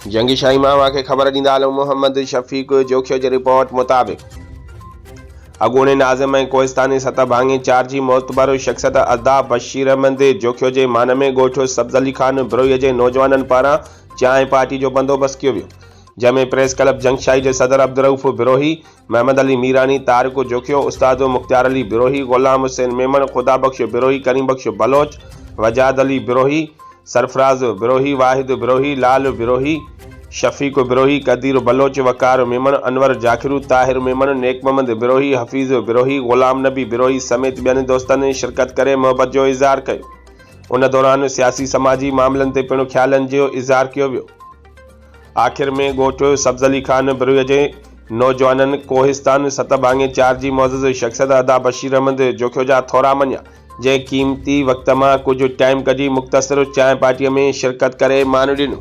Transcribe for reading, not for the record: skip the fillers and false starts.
جنگي شاهي مان اوهان کي خبر ڏيندا هلون محمد شفيق جوکيو جي رپورٽ مطابق اڳوڻي ناظم ۽ ڪوهستاني ست ڀاڱي چار جي معتبر شخصيت ادا بشير احمد جوکيو جي مان ۾ ڳوٺ سبز علي خان بروهي جي نوجوانن پاران چانهه پارٽي جو بندوبست ڪيو ويو جنهن ۾ پريس ڪلب جنگشاهي جي صدر عبدالرئوف بروهي، محمد علي ميراڻي، طارق جوکيو، استاد مختيار علي بروهي، غلام حسين ميمڻ، خدا بخش بروهي، ڪريم بخش بلوچ، وجاد علي بروهي، سرفراز بروهي، واحد بروهي، لال بروهي، شفيق بروهي، قدير بلوچ، وقار ميمڻ، انور جاکرو، طاهر ميمڻ، نيڪ محمد بروهي، حفيظ بروهي، غلام نبي بروهي سميت ٻين دوستن شرڪت ڪري محبت جو اظهار ڪيو. ان دوران سياسي سماجي معاملن تي پڻ خيالن جو اظهار ڪيو ويو. آخر ۾ ڳوٺ سبز علي خان بروهي جي نوجوانن ڪوهستان ست ڀاڱي چار جي معزز شخصيت ادا بشير احمد جوکيو جا ٿورا مڃيا جنهن قيمتي وقت مان ڪجهه ٽائيم ڪڍي مختصر چانهه پارٽي ۾ شرڪت ڪري مان ڏنو.